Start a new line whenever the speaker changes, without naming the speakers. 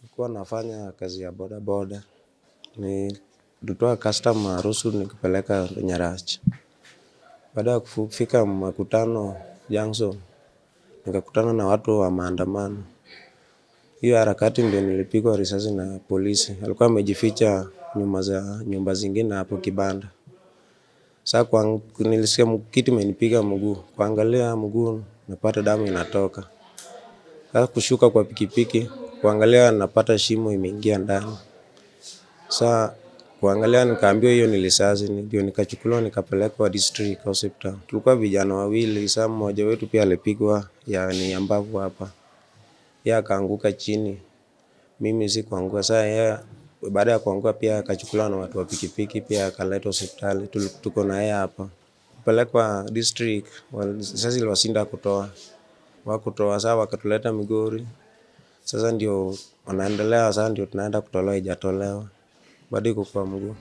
Nilikuwa nafanya kazi ya boda boda, nilitoa customer Rusu nikipeleka Nyarach. Baada ya kufika Makutano Junction, nikakutana na watu wa maandamano. Hiyo harakati ndio nilipigwa risasi na polisi. Alikuwa amejificha nyuma za nyumba zingine hapo kibanda. Sasa kwa nilisikia kitu imenipiga mguu, kuangalia mguu napata damu inatoka. Sasa kushuka kwa pikipiki, kuangalia napata shimo imeingia ndani. Sasa kuangalia nikaambiwa hiyo ni risasi, ndio nikachukuliwa nikapelekwa district hospital. Tulikuwa vijana wawili, sasa mmoja wetu pia alipigwa yani ya mbavu hapa. Yeye akaanguka chini, mimi sikuanguka. Sasa yeye baada ya kuanguka pia akachukuliwa na watu wa pikipiki pia akaletwa hospitali. Tuko na yeye hapa. Kupelekwa district, sasa iliwashinda kutoa. Wakutoa sasa wakatuleta Migori. Sasa ndio wanaendelea, sasa ndio tunaenda kutolewa, haijatolewa. Bado iko kwa mguu.